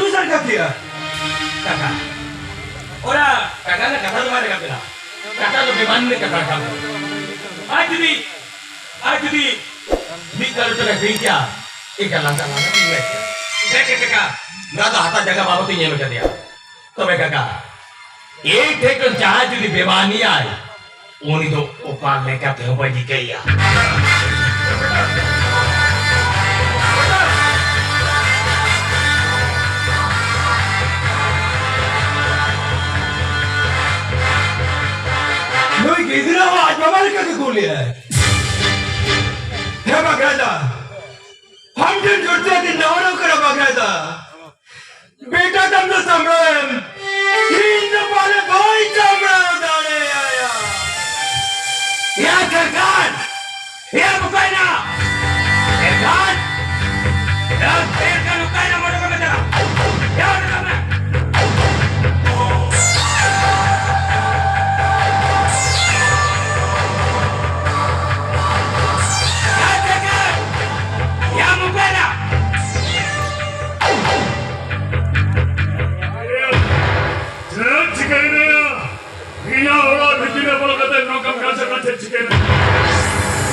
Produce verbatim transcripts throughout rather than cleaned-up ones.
ᱥᱟᱨ ᱠᱟᱛᱮᱭᱟ᱾ ᱠᱟᱠᱟ, ᱚᱱᱟ ᱠᱟᱠᱟ ᱨᱮᱱᱟᱜ ᱠᱟᱛᱷᱟ ᱫᱚ ᱵᱟᱭ ᱨᱟᱠᱟᱵ ᱠᱟᱱᱟ᱾ ᱠᱟᱠᱟ ᱫᱚ ᱵᱮᱢᱟᱱ ᱨᱮ ᱠᱟᱛᱷᱟ ᱨᱟᱠᱟᱵ ᱠᱟᱱᱟ᱾ ᱟᱨ ᱡᱩᱫᱤ, ᱟᱨ ᱡᱩᱫᱤ ᱢᱤᱫ ᱠᱟᱨᱚᱱ ᱛᱮ ᱦᱩᱭ ᱠᱮᱭᱟ, ᱮᱱᱠᱷᱟᱱ ᱞᱟᱸᱫᱟ ᱞᱟᱸᱫᱟ ᱛᱤᱧ ᱢᱮᱱ ᱠᱮᱭᱟ, "ᱦᱮᱸ ᱠᱟᱠᱟ, ᱱᱚᱣᱟ ᱫᱚ ᱦᱟᱛᱟᱣ ᱡᱟᱭᱜᱟ ᱵᱟᱵᱚᱫ ᱤᱧ ᱧᱮᱞ ᱠᱟᱫᱮᱭᱟ᱾ ᱛᱚᱵᱮ ᱠᱟᱠᱟ, ᱤᱧ ᱴᱷᱮᱱ ᱠᱷᱚᱱ ᱡᱟᱦᱟᱸᱭ ᱡᱩᱫᱤ ᱵᱮᱢᱟᱱᱤᱭᱟᱭ, ᱩᱱᱤ ᱫᱚ ᱚᱠᱟ ᱞᱮᱠᱟ ᱛᱮᱦᱚᱸ ᱵᱟᱹᱧ ᱤᱠᱟᱹᱭᱟ᱾" ᱱᱩᱭ ᱜᱤᱫᱽᱨᱟᱹ ᱦᱚᱸ ᱟᱡ ᱵᱟᱵᱟ ᱞᱮᱠᱟ ᱜᱮ ᱠᱩᱞᱤᱭᱟᱭ᱾ ᱦᱮᱸ ᱵᱟᱜᱽᱨᱟᱫᱟ, ᱟᱢ ᱴᱷᱮᱱ ᱡᱳᱨ ᱛᱮ ᱟᱹᱰᱤ ᱱᱮᱦᱚᱨᱚᱜ ᱠᱟᱱᱟ ᱵᱟᱜᱽᱨᱟᱫᱟ᱾ ᱵᱮᱴᱟ ᱛᱟᱢ ᱫᱚ ᱥᱟᱢᱵᱲᱟᱣ ᱮᱢ, ᱤᱧ ᱫᱚ ᱯᱟᱞᱮ ᱵᱟᱹᱧ ᱥᱟᱢᱵᱲᱟᱣ ᱫᱟᱲᱮᱭᱟᱭᱟ᱾ ᱭᱟ ᱥᱚᱨᱠᱟᱨ, ᱭᱟ ᱢᱩᱠᱟᱭᱱᱟ, ᱥᱚᱨᱠᱟᱨ, ᱭᱟ ᱥᱚᱨᱠᱟᱨ ᱢᱩᱠᱟᱭᱱᱟ, ᱢᱚᱴᱚ ᱠᱚ ᱢᱮᱛᱟ᱾ ᱭᱟ ᱚᱸᱰᱮ ᱠᱟᱜ ᱢᱮ᱾ ᱭᱟ ᱥᱚᱨᱠᱟᱨ, ᱭᱟ ᱢᱩᱠᱟᱭᱱᱟ᱾ ᱪᱮᱫ ᱪᱤᱠᱟᱹᱭᱮᱱᱟ? ᱤᱧᱟᱹᱜ ᱚᱲᱟᱜ ᱵᱷᱤᱛᱤᱨ ᱨᱮ ᱵᱚᱞᱚ ᱠᱟᱛᱮ ᱱᱚᱝᱠᱟᱢ ᱜᱟᱡᱟᱜ ᱠᱟᱱᱟ, ᱪᱮᱫ ᱪᱤᱠᱟᱹᱭᱮᱱᱟ?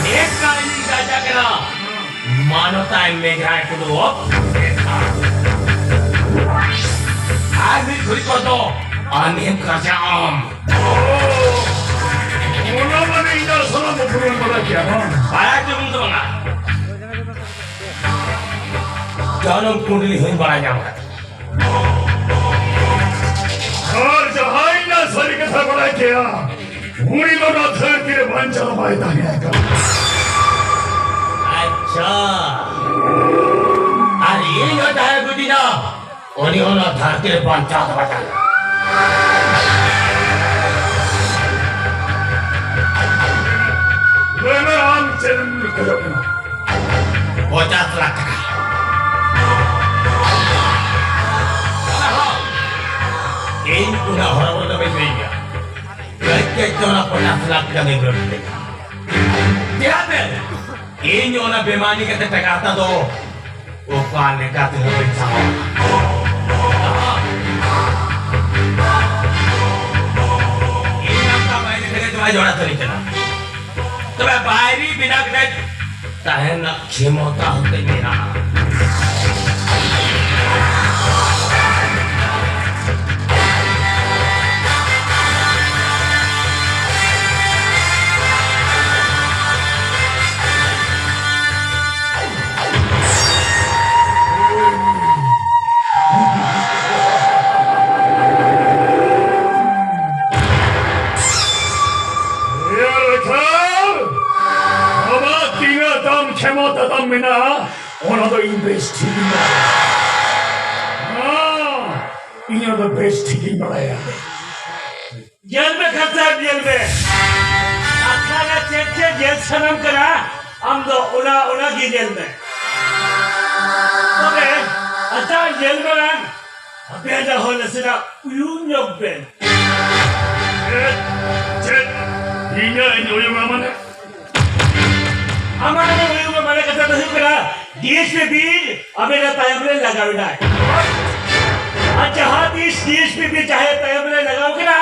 ᱱᱤᱛ ᱠᱟᱹᱢᱤ ᱜᱟᱡᱟᱜ ᱠᱟᱱᱟ᱾ ᱢᱟᱱᱚᱛᱟᱭ ᱢᱮᱜᱷᱟᱭ ᱠᱚᱫᱚ ᱚᱯᱷ ᱞᱮᱠᱷᱟ᱾ ᱟᱨ ᱢᱤᱫ ᱜᱷᱩᱲᱤ ᱯᱚᱨ ᱫᱚ ᱟᱢᱮᱢ ᱜᱟᱡᱟᱜ ᱟᱢ᱾ ᱚᱱᱟ ᱢᱟᱱᱮ ᱤᱧ ᱫᱚ ᱥᱟᱱᱟᱢ ᱵᱚ ᱯᱩᱨᱚᱱ ᱵᱟᱲᱟ ᱠᱮᱭᱟ, ᱵᱟᱝ? ᱵᱟᱲᱟᱭ ᱪᱚ ᱢᱮᱱ ᱫᱚ ᱵᱟᱝᱟ᱾ ᱡᱚᱱᱚᱢ ᱠᱩᱸᱰᱞᱤ ᱦᱚᱸᱧ ᱵᱟᱲᱟᱭ ᱧᱟᱢ ᱠᱟᱫᱟ᱾ ᱟᱨ ᱡᱟᱦᱟᱸᱭ ᱱᱟ ᱥᱟᱹᱨᱤ ᱠᱟᱛᱷᱟ ᱵᱟᱲᱟᱭ ᱠᱮᱭᱟ, ᱩᱱᱤ ᱫᱚ ᱱᱚᱣᱟ ᱫᱷᱟᱹᱨᱛᱤ ᱨᱮ ᱵᱟᱧᱪᱟᱣ ᱵᱟᱭ ᱛᱟᱦᱮᱸ ᱟᱠᱟᱱᱟ᱾ ᱟᱪᱪᱷᱟ, ᱟᱨ ᱤᱧ ᱦᱚᱸ ᱡᱟᱦᱟᱸᱭ ᱵᱩᱡᱤᱱᱟ, ᱩᱱᱤ ᱦᱚᱸ ᱱᱚᱣᱟ ᱫᱷᱟᱹᱨᱛᱤ ᱨᱮ ᱵᱟᱧᱪᱟᱣ ᱫᱚ ᱵᱟᱭ ᱛᱟᱦᱮᱱᱟ᱾ ᱞᱟᱹᱭ ᱢᱮ, ᱟᱢ ᱪᱮᱫ ᱮᱢ ᱠᱷᱚᱡᱚᱜ ᱠᱟᱱᱟ? ᱯᱚᱪᱟᱥ ᱞᱟᱠᱷ ᱴᱟᱠᱟ᱾ ᱤᱧ ᱚᱱᱟ ᱦᱚᱨᱚᱵᱚᱨᱚ ᱫᱚ ᱵᱟᱹᱧ ᱞᱟᱹᱭ ᱜᱮᱭᱟ᱾ ᱠᱟᱹᱡ ᱠᱟᱹᱡ ᱛᱮ ᱚᱱᱟ ᱯᱚᱪᱟᱥ ᱞᱟᱠᱷ ᱴᱟᱠᱟ ᱫᱚᱧ ᱨᱩᱣᱟᱹᱲ ᱞᱮᱭᱟ᱾ ᱪᱮᱫᱟᱜ ᱥᱮ ᱤᱧ ᱚᱱᱟ ᱵᱮᱢᱟᱱᱤ ᱠᱟᱛᱮ ᱴᱟᱠᱟ ᱦᱟᱛᱟᱣ ᱫᱚ ᱚᱠᱟ ᱞᱮᱠᱟ ᱛᱮᱦᱚᱸ ᱵᱟᱹᱧ ᱥᱟᱦᱟᱣᱟ᱾ ᱡᱚᱲᱟ ᱛᱟᱹᱞᱤᱧ ᱠᱟᱱᱟ᱾ ᱛᱚᱵᱮ ᱵᱟᱭᱨᱤ ᱵᱮᱱᱟᱣ ᱠᱟᱛᱮ ᱛᱟᱦᱮᱱ ᱨᱮᱱᱟᱜ ᱠᱷᱮᱢᱚᱛᱟ ᱦᱚᱸᱛᱤᱧ ᱢᱮᱱᱟᱜᱼᱟ᱾ ᱮ ᱨᱟᱠᱷᱟᱞ, ᱟᱢᱟᱜ ᱛᱤᱱᱟᱹᱜ ᱛᱟᱢ ᱠᱷᱮᱢᱚᱛᱟ ᱛᱟᱢ ᱢᱮᱱᱟᱜᱼᱟ, ᱚᱱᱟ ᱫᱚ ᱤᱧ ᱵᱮᱥ ᱴᱷᱤᱠ ᱤᱧ ᱵᱟᱲᱟᱭᱟ᱾ ᱦᱮᱸ, ᱤᱧ ᱚᱱᱟ ᱫᱚ ᱵᱮᱥ ᱴᱷᱤᱠ ᱤᱧ ᱵᱟᱲᱟᱭᱟ᱾ ᱧᱮᱞ ᱢᱮ ᱠᱟᱛᱷᱟ, ᱧᱮᱞ ᱢᱮ᱾ ᱠᱟᱛᱷᱟ ᱨᱮ ᱪᱮᱫ ᱪᱮᱫ ᱧᱮᱞ ᱥᱟᱱᱟᱢ ᱠᱟᱱᱟ, ᱟᱢ ᱫᱚ ᱚᱱᱟ, ᱚᱱᱟ ᱜᱮ ᱧᱮᱞ ᱢᱮ᱾ ᱛᱚᱵᱮ ᱟᱪᱪᱷᱟ, ᱧᱮᱞ ᱢᱟᱲᱟᱝ ᱟᱵᱮᱱ ᱦᱚᱸ ᱱᱟᱥᱮᱱᱟᱜ ᱩᱭᱩᱝ ᱧᱚᱜ ᱵᱮᱱ᱾ ᱪᱮᱫ? ᱪᱮᱫ? ᱤᱧᱟᱹᱜ ᱤᱧ ᱩᱭᱩᱝᱟ ᱢᱟᱱᱮ? ᱟᱢᱟᱜ ᱫᱚ ᱩᱭᱩᱝ ᱢᱟᱱᱮ ᱠᱟᱛᱷᱟ ᱫᱚ ᱦᱩᱭᱩᱜ ᱠᱟᱱᱟ, ᱰᱤ ᱮᱥ ᱯᱤ ᱵᱤᱨ ᱟᱵᱮᱱᱟᱜ ᱛᱟᱭᱚᱢ ᱨᱮ ᱞᱟᱜᱟᱣ ᱮᱱᱟᱭ᱾ ᱟᱨ ᱡᱟᱦᱟᱸ ᱛᱤᱥ ᱰᱤ ᱮᱥ ᱯᱤ ᱵᱤᱨ ᱡᱟᱦᱟᱸᱭ ᱛᱟᱭᱚᱢ ᱨᱮ ᱞᱟᱜᱟᱣ ᱠᱟᱱᱟ,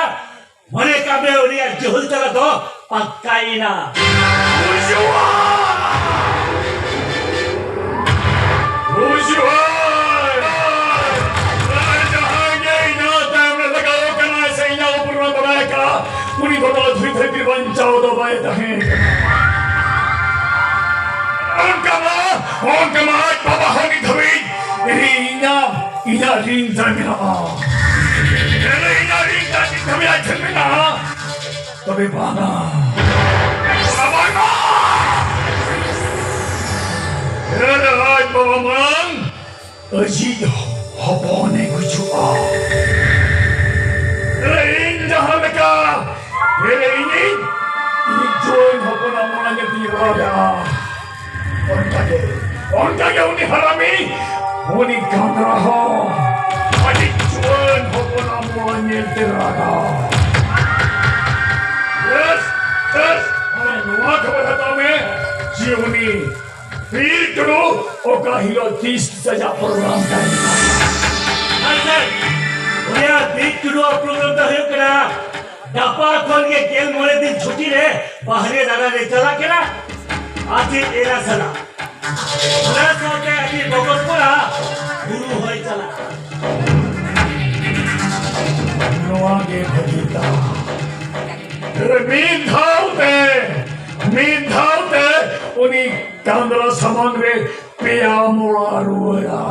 ᱢᱚᱱᱮ ᱠᱟᱜ ᱢᱮ ᱩᱱᱤᱭᱟᱜ ᱡᱩᱦᱩᱞ ᱛᱟᱞᱟ ᱫᱚ ᱯᱟᱠᱠᱟᱭᱮᱱᱟ᱾ ᱵᱩᱡᱷᱟᱹᱣᱟ! ᱵᱩᱡᱷᱟᱹᱣᱟ! ᱟᱨ ᱡᱟᱦᱟᱸᱭ ᱜᱮ ᱤᱧᱟᱹᱜ ᱛᱟᱭᱚᱢ ᱨᱮ ᱞᱟᱜᱟᱣ ᱠᱟᱱᱟᱭ ᱥᱮ ᱤᱧᱟᱹᱜ ᱩᱯᱨᱩᱢ ᱮ ᱵᱟᱲᱟᱭ ᱟᱠᱟᱫᱼᱟ, ᱩᱱᱤ ᱫᱚ ᱱᱚᱣᱟ ᱫᱷᱩᱲᱤ ᱫᱷᱟᱹᱨᱛᱤ ᱨᱮ ᱵᱟᱧᱪᱟᱣ ᱫᱚ ᱵᱟᱭ ᱛᱟᱦᱮᱸ ᱠᱟᱱᱟ᱾ ᱚᱱᱠᱟ ᱢᱟ, ᱚᱱᱠᱟ ᱢᱟ ᱟᱡ ᱵᱟᱵᱟ ᱦᱚᱸ ᱱᱤᱛ ᱫᱷᱟᱹᱵᱤᱡ ᱤᱧᱟᱹᱜ, ᱤᱧᱟᱹᱜ ᱨᱤᱱ ᱛᱟᱭ ᱢᱮᱱᱟᱜᱼᱟ᱾ ᱮᱨᱮ, ᱤᱧᱟᱹᱜ ᱨᱤᱱ ᱛᱟᱭ ᱱᱤᱛ ᱫᱷᱟᱹᱵᱤᱡ ᱟᱡ ᱴᱷᱮᱱ ᱢᱮᱱᱟᱜᱼᱟ᱾ ᱛᱚᱵᱮ ᱵᱟᱝᱟ, ᱵᱟᱝᱟ᱾ ᱮᱨᱮ, ᱟᱡ ᱵᱟᱵᱟ ᱢᱟᱲᱟᱝ ᱟᱹᱡᱤᱡ ᱦᱚᱯᱚᱱᱮ ᱜᱩᱡᱩᱜᱼᱟ᱾ ᱮᱨᱮ, ᱤᱧ ᱡᱟᱦᱟᱸ ᱞᱮᱠᱟ, ᱮᱨᱮ, ᱤᱧᱤᱡ, ᱤᱧᱤᱡ ᱡᱩᱣᱟᱹᱱ ᱦᱚᱯᱚᱱᱟᱜ ᱢᱚᱱᱮ ᱧᱮᱞ ᱛᱤᱧ ᱨᱟᱜᱟ᱾ ᱚᱱᱠᱟᱜᱮ, ᱚᱱᱠᱟᱜᱮ ᱩᱱᱤ ᱦᱟᱨᱟᱢᱤ, ᱩᱱᱤ ᱠᱟᱸᱫᱽᱨᱟ ᱦᱚᱸ ᱟᱹᱰᱤ ᱡᱩᱣᱟᱹᱱ ᱦᱚᱯᱚᱱᱟᱜ ᱢᱚᱱ ᱧᱮᱞᱛᱮ ᱨᱟᱜᱟ᱾ ᱵᱮᱥ, ᱵᱮᱥ, ᱟᱨ ᱱᱚᱣᱟ ᱠᱷᱚᱵᱚᱨ ᱦᱟᱛᱟᱣ ᱢᱮ ᱡᱮ ᱩᱱᱤ ᱵᱤᱨ ᱴᱩᱰᱩ ᱚᱠᱟ ᱦᱤᱞᱳᱜ ᱛᱤᱥ ᱛᱤᱥ ᱟᱡᱟᱜ ᱯᱨᱳᱜᱨᱟᱢ ᱛᱟᱦᱮᱱᱟ᱾ ᱟᱪᱪᱷᱟ, ᱩᱱᱤᱭᱟᱜ ᱵᱤᱨ ᱴᱩᱰᱩᱣᱟᱜ ᱯᱨᱳᱜᱨᱟᱢ ᱫᱚ ᱦᱩᱭᱩᱜ ᱠᱟᱱᱟ ᱜᱟᱯᱟ ᱠᱷᱚᱱ ᱜᱮ ᱜᱮᱞ ᱢᱚᱬᱮ ᱫᱤᱱ ᱪᱷᱩᱴᱤ ᱨᱮ ᱵᱟᱦᱨᱮ ᱫᱟᱬᱟᱱ ᱞᱮ ᱪᱟᱞᱟᱜ ᱠᱟᱱᱟ᱾ ᱟᱨ ᱪᱮᱫ ᱮᱨᱟ ᱥᱟᱞᱟᱜ, ᱚᱱᱟ ᱥᱟᱶᱛᱮ ᱟᱹᱰᱤ ᱵᱚᱠᱚᱛ ᱠᱚᱲᱟ ᱦᱩᱲᱩ ᱦᱚᱭ ᱪᱟᱞᱟᱜ ᱠᱟᱱᱟ᱾ ᱱᱚᱣᱟ ᱜᱮ ᱵᱷᱟᱹᱜᱤ ᱛᱟᱢ᱾ ᱢᱤᱫ ᱫᱷᱟᱣ ᱛᱮ, ᱢᱤᱫ ᱫᱷᱟᱣ ᱛᱮ ᱩᱱᱤ ᱠᱟᱸᱫᱽᱨᱟ ᱥᱟᱢᱟᱝ ᱨᱮ ᱯᱮᱭᱟ ᱢᱚᱲᱟ ᱨᱩᱣᱟᱹᱲᱟ᱾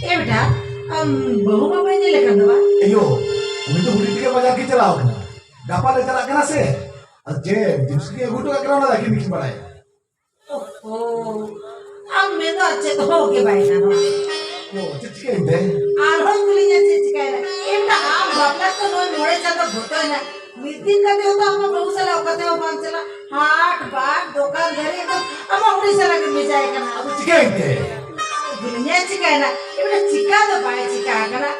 ᱮ ᱵᱮᱴᱟ, ᱟᱢ ᱵᱟᱹᱦᱩ ᱢᱟ ᱵᱟᱹᱧ ᱧᱮᱞᱮ ᱠᱟᱱ ᱫᱚ ᱵᱟ? ᱮᱭᱳ, ᱩᱱᱤ ᱫᱚ ᱦᱩᱰᱤᱧ ᱛᱮᱜᱮ ᱵᱟᱡᱟᱨ ᱜᱮ ᱪᱟᱞᱟᱣ ᱠᱟᱱᱟ᱾ ᱜᱟᱯᱟ ᱞᱮ ᱪᱟᱞᱟᱜ ᱠᱟᱱᱟ ᱥᱮ᱾ ᱟᱨ ᱪᱮᱫ ᱡᱤᱱᱤᱥ ᱜᱮ ᱟᱹᱜᱩ ᱦᱚᱴᱚ ᱠᱟᱜ ᱠᱟᱱᱟ, ᱚᱱᱟ ᱫᱚ ᱟᱹᱠᱤᱱ ᱜᱮᱠᱤᱱ ᱵᱟᱲᱟᱭᱟ᱾ ᱳᱦᱳ, ᱟᱢ ᱢᱮᱱ ᱫᱚ ᱟᱨ ᱪᱮᱫ ᱦᱚᱸ ᱜᱮ ᱵᱟᱭ ᱜᱟᱱᱚᱜᱼᱟ᱾ ᱳ, ᱪᱮᱫ ᱪᱤᱠᱟᱹᱭᱮᱱ ᱛᱮ? ᱟᱨᱦᱚᱸᱧ ᱠᱩᱞᱤᱧᱟ, ᱪᱮᱫ ᱪᱤᱠᱟᱹᱭᱮᱱᱟ? ᱮ ᱵᱮᱴᱟ, ᱟᱢ ᱵᱟᱯᱞᱟ ᱠᱚ ᱱᱚᱜᱼᱚᱭ ᱢᱚᱬᱮ ᱪᱟᱸᱫᱚ ᱜᱚᱛᱚᱭᱮᱱᱟ᱾ ᱢᱤᱫ ᱫᱤᱱ ᱠᱟᱛᱮ ᱦᱚᱸ ᱛᱚ ᱟᱢᱟᱜ ᱵᱟᱹᱦᱩ ᱥᱟᱞᱟᱜ ᱚᱠᱟ ᱛᱮᱦᱚᱸ ᱵᱟᱢ ᱪᱟᱞᱟᱜ, ᱦᱟᱴ ᱵᱟᱴ ᱫᱚᱠᱟᱱ ᱫᱟᱹᱨᱤ ᱮᱠᱫᱚᱢ ᱟᱢᱟᱜ ᱩᱲᱤᱥᱥᱟ ᱞᱟᱹᱜᱤᱫ ᱵᱷᱮᱡᱟᱭ ᱠᱟᱱᱟ᱾ ᱟᱫᱚ ᱪᱤᱠᱟᱹᱭᱮᱱ ᱛᱮ? ᱫᱩᱱᱤᱭᱟᱹ ᱪᱤᱠᱟᱹᱭᱮᱱᱟ? ᱮ ᱵᱮᱴᱟ, ᱪᱤᱠᱟ ᱫᱚ ᱵᱟᱭ ᱪᱤᱠᱟ ᱟᱠᱟᱱᱟ᱾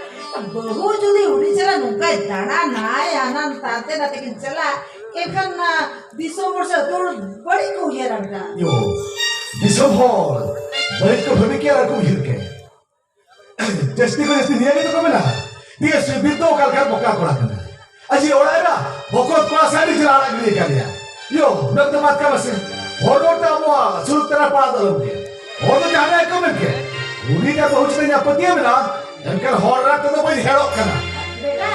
ᱵᱟᱹᱦᱩ ᱡᱩᱫᱤ ᱩᱲᱤᱥᱥᱟ ᱨᱮ ᱱᱚᱝᱠᱟᱭ ᱫᱟᱬᱟᱱᱟᱭ, ᱦᱟᱱᱟ ᱦᱟᱱᱛᱮ ᱱᱟᱛᱮ ᱠᱤᱱ ᱪᱟᱞᱟᱜ, ᱮᱱᱠᱷᱟᱱ ᱱᱟ ᱫᱤᱥᱚᱢ ᱦᱚᱲ ᱥᱮ ᱟᱹᱛᱩ ᱦᱚᱲ ᱵᱟᱹᱲᱤᱡ ᱠᱚ ᱩᱭᱦᱟᱹᱨᱟ ᱵᱮᱴᱟ᱾ ᱭᱳ, ᱫᱤᱥᱚᱢ ᱦᱚᱲ ᱵᱟᱹᱲᱤᱡ ᱠᱚ ᱵᱷᱟᱹᱵᱤ ᱠᱮᱭᱟ ᱟᱨ ᱠᱚ ᱩᱭᱦᱟᱹᱨ ᱠᱮᱭᱟ᱾ ᱡᱟᱹᱥᱛᱤ ᱠᱚ ᱡᱟᱹᱥᱛᱤ ᱱᱤᱭᱟᱹ ᱜᱮᱛᱚ ᱠᱚ ᱢᱮᱱᱟ, ᱱᱤᱭᱟᱹ ᱥᱩᱵᱤᱨ ᱫᱚ ᱚᱠᱟ ᱞᱮᱠᱟ ᱵᱚᱠᱟ ᱠᱚᱲᱟ ᱠᱟᱱᱟ᱾ ᱟᱡᱤᱡ ᱚᱲᱟᱜ ᱮᱨᱟ ᱵᱚᱠᱚᱛ ᱠᱚᱲᱟ ᱥᱟᱶ ᱨᱤᱧ ᱪᱟᱞᱟᱣ ᱟᱲᱟᱜ ᱜᱤᱰᱤ ᱟᱠᱟᱫ ᱞᱮᱭᱟ᱾ ᱭᱳ, ᱢᱮᱱ ᱫᱚ ᱵᱟᱫ ᱠᱟᱜ ᱢᱮᱥᱮ, ᱦᱚᱲ ᱨᱚᱲ ᱛᱮ ᱟᱵᱚᱣᱟᱜ ᱥᱩᱨᱩᱜ ᱛᱟᱨᱟ ᱯᱟᱲᱟᱜ ᱫᱚ ᱟᱞᱚᱢ ᱜᱮᱭᱟ᱾ ᱦᱚᱲ ᱫᱚ ᱡᱟᱦᱟᱱᱟᱜ ᱜᱮᱠᱚ ᱢᱮᱱ ᱠᱮᱫ, ᱩᱱᱤ ᱡᱟ ᱵᱟᱹᱦᱩ ᱪᱮᱛᱟᱱ ᱤᱧᱟᱹᱜ ᱯᱟᱹᱛᱭᱟᱹᱣ ᱢᱮᱱᱟᱜᱼᱟ, ᱮᱱᱠᱷᱟᱱ ᱦᱚᱲ ᱨᱟᱜ ᱛᱮᱫᱚ ᱵᱟᱹᱧ ᱦᱮᱲᱚᱜ ᱠᱟᱱᱟ᱾ ᱵᱮᱴᱟ,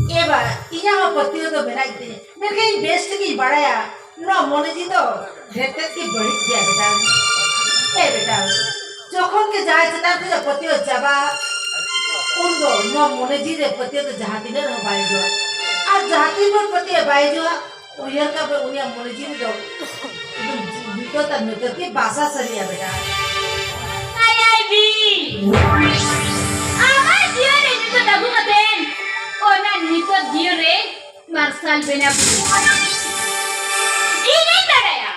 ᱮ ᱵᱟ, ᱤᱧᱟᱹᱜ ᱦᱚᱸ ᱯᱟᱹᱛᱭᱟᱹᱣ ᱫᱚ ᱢᱮᱱᱟᱜ ᱜᱮᱛᱤᱧᱟ, ᱢᱮᱱᱠᱷᱟᱱ ᱤᱧ ᱵᱮᱥ ᱴᱷᱤᱠᱤᱧ ᱵᱟᱲᱟᱭᱟ, ᱱᱚᱣᱟ ᱢᱚᱱᱮ ᱡᱤᱣᱤ ᱫᱚ ᱰᱷᱮᱨ ᱛᱮᱫ ᱜᱮ ᱵᱟᱹᱲᱤᱡ ᱜᱮᱭᱟ ᱵᱮᱴᱟ᱾ ᱮ ᱵᱮᱴᱟ, ᱡᱚᱠᱷᱚᱱ ᱜᱮ ᱡᱟᱦᱟᱸᱭ ᱪᱮᱛᱟᱱ ᱠᱷᱚᱱᱟᱜ ᱯᱟᱹᱛᱭᱟᱹᱣ ᱪᱟᱵᱟᱜᱼᱟ, ᱩᱱ ᱫᱚ ᱱᱚᱣᱟ ᱢᱚᱱᱮ ᱡᱤᱣᱤ ᱨᱮ ᱯᱟᱹᱛᱭᱟᱹᱣ ᱫᱚ ᱡᱟᱦᱟᱸ ᱛᱤᱱᱟᱹᱜ ᱨᱮᱦᱚᱸ ᱵᱟᱭ ᱦᱤᱡᱩᱜᱼᱟ᱾ ᱟᱨ ᱡᱟᱦᱟᱸ ᱛᱤᱱ ᱵᱷᱳᱨ ᱯᱟᱹᱛᱭᱟᱹᱣ ᱵᱟᱭ ᱦᱤᱡᱩᱜᱼᱟ, ᱩᱭᱦᱟᱹᱨ ᱠᱟᱜ ᱯᱮ, ᱩᱱᱤᱭᱟᱜ ᱢᱚᱱᱮ ᱡᱤᱣᱤ ᱫᱚ ᱮᱠᱫᱚᱢ ᱵᱷᱤᱛᱟᱹᱨ ᱛᱟᱨ ᱵᱷᱤᱛᱟᱹᱨ ᱜᱮ ᱵᱟᱥᱟ ᱥᱟᱹᱨᱤᱜᱼᱟ ᱵᱮᱴᱟ᱾ ᱟᱭ ᱟᱭ ᱵᱤ, ᱟᱢᱟᱜ ᱡᱤᱭᱚᱱ ᱨᱮ ᱱᱤᱛᱚᱜ ᱟᱹᱜᱩ ᱠᱟᱛᱮ, ᱚᱱᱟ ᱱᱤᱛᱚᱜ ᱡᱤᱭᱚᱱ ᱨᱮ ᱢᱟᱨᱥᱟᱞ ᱵᱮᱱᱟᱣ ᱦᱩᱭᱩᱜᱼᱟ᱾ ᱤᱧᱤᱧ ᱵᱟᱰᱟᱭᱟ,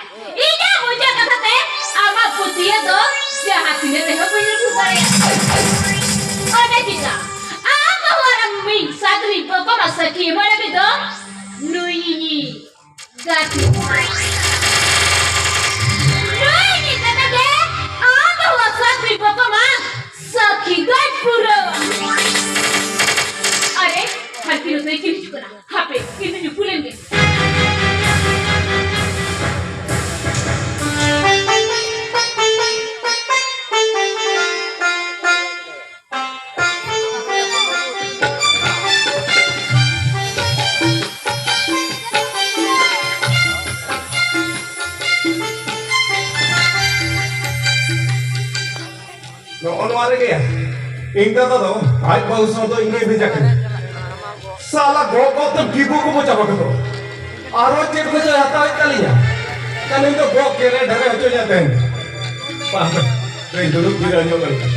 ᱤᱧᱟᱹᱜ ᱢᱚᱪᱟ ᱠᱟᱛᱷᱟ ᱛᱮ ᱟᱢᱟᱜ ᱯᱟᱹᱛᱭᱟᱹᱣ ᱫᱚ ᱡᱟᱦᱟᱸ ᱛᱤᱱᱟᱹᱜ ᱨᱮᱦᱚᱸ ᱵᱟᱹᱧ ᱨᱟᱹᱯᱩᱫ ᱫᱟᱲᱮᱭᱟᱜᱼᱟ᱾ ᱚᱱᱟ ᱪᱮᱫᱟᱜ ᱟᱢ ᱤᱧ ᱥᱟᱫᱽᱨᱤ ᱵᱚᱠᱚᱢᱟ ᱥᱟᱹᱠᱷᱤ ᱮᱢᱟᱱ ᱨᱮ ᱫᱚ ᱱᱩᱭ ᱤᱧᱤᱡ ᱜᱟᱛᱮ᱾ ᱱᱩᱭ ᱤᱧᱤᱡ ᱜᱟᱛᱮ ᱜᱮ ᱟᱢ ᱫᱚ ᱥᱟᱫᱽᱨᱤ ᱵᱚᱠᱚᱢᱟ ᱥᱟᱹᱠᱷᱤ ᱫᱚᱭ ᱯᱩᱨᱟᱹᱣᱟ᱾ ᱟᱨᱮ, ᱦᱟᱨᱠᱤ ᱱᱚᱛᱮ ᱠᱤᱱ ᱦᱤᱡᱩᱜ ᱠᱟᱱᱟ᱾ ᱦᱟᱯᱮ, ᱤᱧ ᱫᱚᱧ ᱩᱯᱩᱞᱮᱱ ᱜᱮ᱾ ᱱᱚᱜᱼᱚ ᱱᱚᱣᱟ ᱨᱮᱜᱮ ᱤᱧ ᱫᱟᱫᱟ ᱫᱚ ᱟᱡ ᱵᱟᱹᱦᱩ ᱥᱟᱶ ᱫᱚ ᱤᱧᱮ ᱵᱷᱮᱡᱟ ᱠᱮᱫᱟ᱾ ᱥᱟᱞᱟ ᱜᱚᱜ ᱜᱚᱜ ᱛᱮ ᱰᱤᱵᱩ ᱠᱚᱵᱚ ᱪᱟᱵᱟ ᱠᱮᱫᱟ᱾ ᱟᱨᱚ ᱪᱮᱫ ᱠᱚᱪᱚᱭ ᱦᱟᱛᱟᱣᱮᱫ ᱛᱟᱹᱞᱤᱧᱟ᱾ ᱠᱷᱟᱱ ᱤᱧ ᱫᱚ ᱜᱚᱜ ᱠᱮᱨᱮ ᱰᱷᱮᱨᱮ ᱦᱚᱪᱚᱧᱟ ᱛᱮᱦᱮᱧ᱾ ᱵᱟᱯ ᱨᱮ, ᱠᱟᱹᱡ ᱫᱩᱲᱩᱵ ᱡᱤᱨᱟᱹᱣ ᱧᱚᱜ ᱞᱮᱱ ᱜᱮ᱾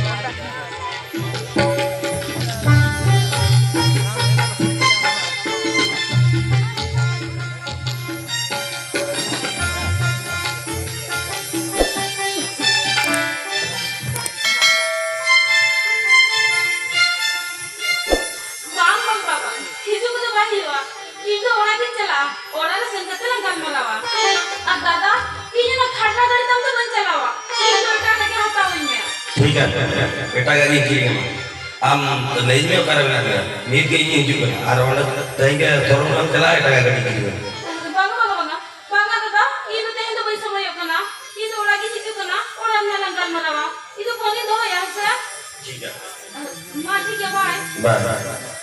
ᱵᱟᱝ, ᱵᱟᱝ, ᱵᱟᱵᱟ, ᱦᱤᱡᱩᱜ ᱠᱚᱫᱚ ᱵᱟᱭ ᱦᱩᱭᱩᱜᱼᱟ᱾ ᱤᱧ ᱫᱚ ᱚᱲᱟᱜ ᱜᱤᱧ ᱪᱟᱞᱟᱜᱼᱟ᱾ ᱚᱲᱟᱜ ᱨᱮ ᱥᱮᱱ ᱠᱟᱛᱮ ᱞᱟᱝ ᱜᱟᱞᱢᱟᱨᱟᱣᱟ᱾ ᱟᱨ ᱫᱟᱫᱟ, ᱤᱧ ᱚᱱᱟ ᱠᱷᱟᱴᱞᱟ ᱜᱟᱹᱰᱤ ᱛᱟᱢ ᱫᱚ ᱵᱟᱹᱧ ᱪᱟᱞᱟᱣᱟ᱾ ᱤᱧ ᱫᱚ ᱮᱴᱟᱜᱟᱜ ᱜᱮ ᱦᱟᱛᱟᱣᱟᱹᱧ ᱢᱮ᱾ ᱴᱷᱤᱠ ᱟᱪᱷᱮ, ᱮᱴᱟᱜᱟᱜ ᱜᱤᱧ ᱠᱤᱨᱤᱧ ᱟᱢᱟ᱾ ᱟᱢ ᱞᱟᱹᱭ ᱢᱮ ᱚᱠᱟᱨᱮ ᱢᱮᱱᱟᱜ ᱢᱮᱭᱟ? ᱱᱤᱛ ᱜᱮ ᱤᱧ ᱦᱤᱡᱩᱜ ᱠᱟᱱᱟ᱾ ᱟᱨ ᱚᱸᱰᱮ ᱛᱮᱦᱮᱧ ᱜᱮ ᱛᱚᱨᱚᱱ ᱮᱢ ᱪᱟᱞᱟᱜᱼᱟ, ᱮᱴᱟᱜᱟᱜ ᱜᱟᱹᱰᱤ ᱠᱤᱨᱤᱧ ᱟᱢᱟ᱾ ᱵᱟᱝᱟ, ᱵᱟᱝᱟ, ᱵᱟᱝᱟ᱾ ᱵᱟᱝᱟ ᱫᱟᱫᱟ, ᱤᱧ ᱫᱚ ᱛᱮᱦᱮᱧ ᱫᱚ ᱵᱟᱹᱧ ᱥᱚᱢᱚᱭᱚᱜ ᱠᱟᱱᱟ᱾ ᱤᱧ ᱫᱚ ᱚᱲᱟᱜ ᱜᱤᱧ ᱦᱤᱡᱩᱜ ᱠᱟᱱᱟ, ᱚᱲᱟᱜ ᱨᱮᱱᱟᱜ ᱞᱟᱝ ᱜᱟᱞᱢᱟᱨᱟᱣᱟ᱾ ᱤᱧ ᱫᱚ ᱯᱷᱳᱱᱤᱧ ᱫᱚᱦᱚᱭᱟ, ᱦᱮᱸ ᱥᱮ? ᱴᱷᱤᱠ ᱜᱮᱭᱟ᱾ ᱢᱟ, ᱴᱷᱤᱠ ᱜᱮᱭᱟ, ᱵᱟᱭ᱾ ᱵᱟᱭ, ᱵᱟᱭ, ᱵᱟᱭ᱾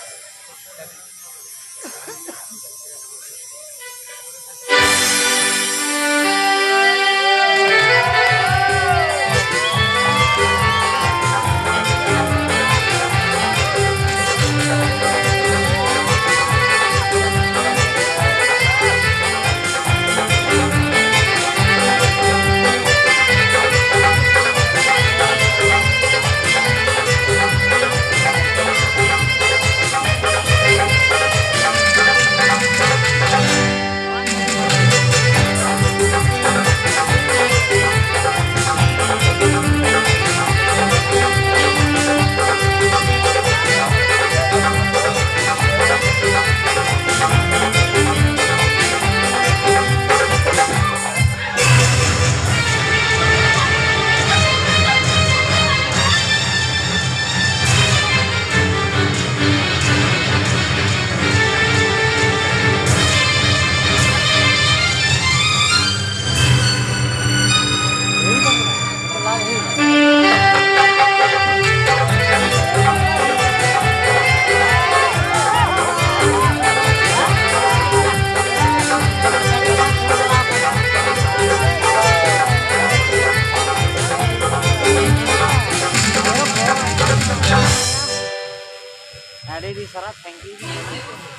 ᱟᱹᱰᱤ ᱥᱟᱨᱦᱟᱣ, thank you᱾